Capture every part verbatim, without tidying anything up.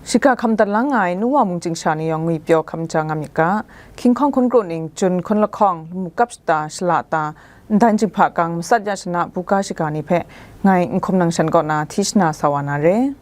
Shiga hkam dat lang nga ai nu wa mung chying sha ni yawng ngwi pyaw hkam ja nga myit ga, King Hkawng hkun kru ning Jun hkun lahkawng lamu kap shata shala ta, ndan jinghpa kang masat ya shana buga shiga ni hpe ngai Nhkum Nang Shan kaw na hti shana sa wa na re.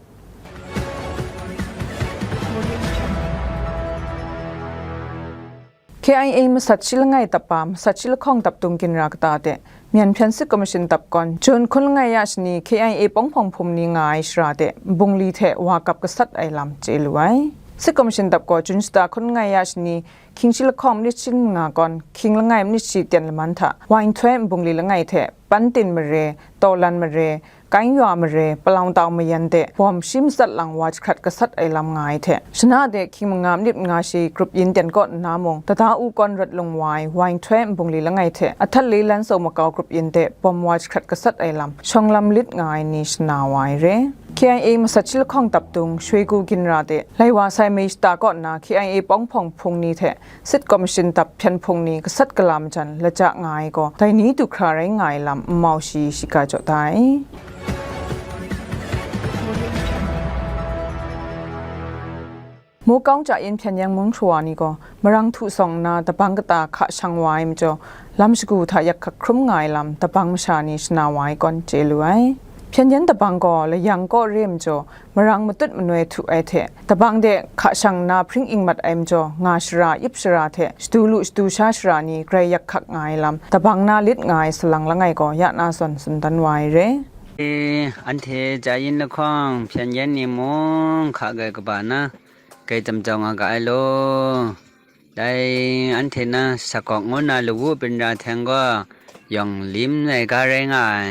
K I A masat shi langai dap pa, masat shi lahkawng dap dung ginra kata de, Myen hpyen sit kamashin dap gawn, Jun hkun langai ya shani K I A Pawng Hpawng Hpung ni nga ai shara de, nbungli hte wa kap gasat ai lam chye lu ai. Sit kamashin dap gaw, Jun shata hkun langai ya shani, hkying shi lahkawng minit shi manga gawn, hkying langai minit shi tyen laman hta, Wainhtoi nbungli langai hte, Pantin mare, Tawlan mare, Kainywa mare, Palawng tau mayan de, bawm shi matsat lang wa jahkrat gasat ai lam nga ai hte, shana de hkying manga minit manga shi grup yin tyen kaw nna mung, Tada U kawn rawt lung wa ai, Wainhtoi nbungli langai hte, Ahtale Lansau makau grup yin de, bawm wa jahkrat gasat ai lam, shawng lam lit nga ai ni shana wa ai re. K I A masat shi lahkawng dap dung, Shwegu ginra de, lai wa sai mai shata kaw nna K I A Pawng Hpawng Hpung ni hte, Sit kamashin dap hpyen hpung ni gasat gala majan laja nga ai gaw, dai ni du hkra rai nga ai lam nmau shi shiga jaw da ai. Mukau Chyayin Hpyen Yen mung shawa ni gaw, marang htu sawng nna dabang kata hka shang wa ai majaw, lam shagu hta yak hkak hkrum nga ai lam dabang masha ni shana wa ai kawn chye lu ai. Hpyen Yen dabang gaw layang kaw re majaw, marang matut manoi htu ai hte, dabang de hka shang nna hpring ing mat ai majaw, nga shara, ip shara hte, shadu lu shadu sha shara ni grai yak hkak nga ai lam, dabang na lit nga ai salang langai gaw ya na zawn tsun dan wa ai re. E, anhte Chyayin lahkawng Hpyen Yen ni mung hka gai kaba na, gai tam jau nga ga ai law. Dai anhte na sakawk ngu na lawu bindra hteng gaw yawng lim ai ga rai nga ai.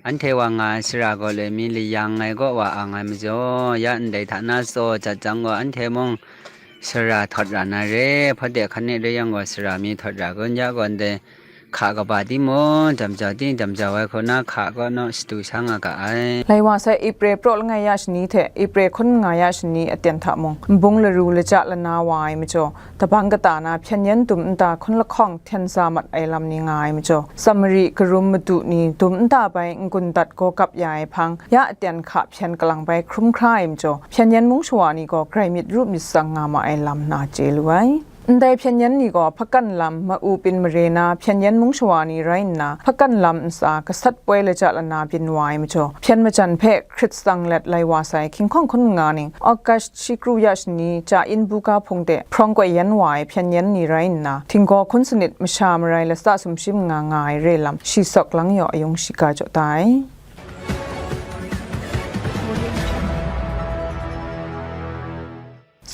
Anhte wa nga ai sara gaw loi mi layang ai kaw wa ang ai majaw, ya ndai hta na tsaw jat jang gaw, anhte mung sara htawt ra na re, hpawt de hkan ni re yang gaw, sara mi htawt ra kun ya gaw, ndai hka kaba timung, dam jau ting dam jau ai hku na hka kaw naw shadu sha nga ga ai. Lai wa sai Eprel praw langai ya shani hte Eprel hkun nga ya shani aten hta mung, nbung laru laja lana wa ai majaw, dabang kata na Hpyen Yen dum nta hkun lahkawng hten sa mat ai lam ni nga ai majaw, Samari karum madu ni dum nta bai n-gun dat gaw kap ya ai hpang, ya aten hka hpyen kalang bai hkrum hkra ai majaw, Hpyen Yen mung shawa ni gaw grai myit ru myit tsang nga ma ai lam na chye lu ai. Ndai Hpyen Yen ni gaw hpakan lam, Ma'u pin mare na Hpyen Yen mung shawa ni rai nna, hpakan lam ntsa gasat poi laja lana byin wa ai majaw, hpyen majan hpe hkrit tsang let lai wa sai, hkying hkawng hkun nga ning, August shi kru ya shani, Chyayin buga hpung de hprawng koi yan wa ai Hpyen Yen ni rai nna, htinggaw hkun sanit masha marai latsa sumshi manga nga ai re lam, shi sawk lang yaw ayung shiga jaw da ai.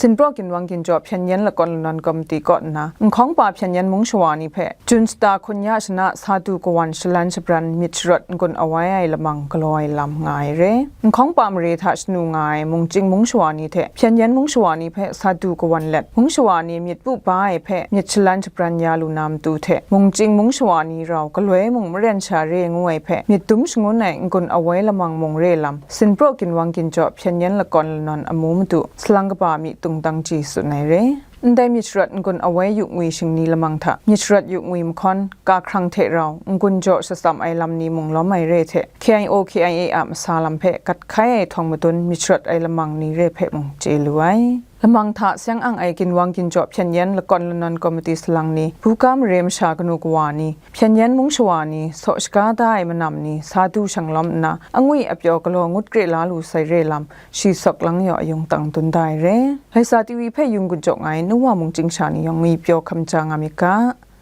Sinpraw ginwang ginjaw Hpyen Yen lakawn lanawn komiti kaw nna, Nhkawng pa Hpyen Yen mung shawa ni hpe, Jun shata hkun ya shana sa du kawan shalan shabran myit sharawt n-gun awai ai lamang galaw ai lam nga ai re. Nhkawng pa mare hta shanu nga ai mungchying mung shawa ni hte Hpyen Yen mung shawa ni hpe sa du kawan let, mung shawa ni myit pu ba ai hpe myit shalan shabran ya lu na matu hte, mungchying mung shawa ni rau galoi mung maren sha re ngu ai hpe myit dum shangun ai n-gun awai lamang mung re lam, Sinpraw ginwang ginjaw Hpyen Yen lakawn lanawn amu madu salang kaba mi tungdang ji tsun ai re. Ndai myit sharawt n-gun awai yu ngwi shingni lamang hta, myit sharawt yu ngwi mahkawn, ka hkrang hte rau, n-gun jaw shatsam ai lam ni mung lawm ai re hte, K I O K I A a masa lam hpe gat hkai ai htawng madun myit sharawt ai lamang ni re hpe mung chye lu ai. Lamang hta seng ang ai ginwang ginjaw Hpyen Yen lakawn lanawn komiti salang ni, buga mare masha kanu kawa ni, Hpyen Yen mung shawa ni, saw shaga da ai manam ni, sa du shanglawm nna, angwi apyaw galaw ngut kre la lu sai re lam, shi sawk lang yaw ayung tang dun da ai re. Laisa T V hpe yung gun jaw nga ai nu wa mung chying sha ni yawng ngwi pyaw hkam ja nga myit ga.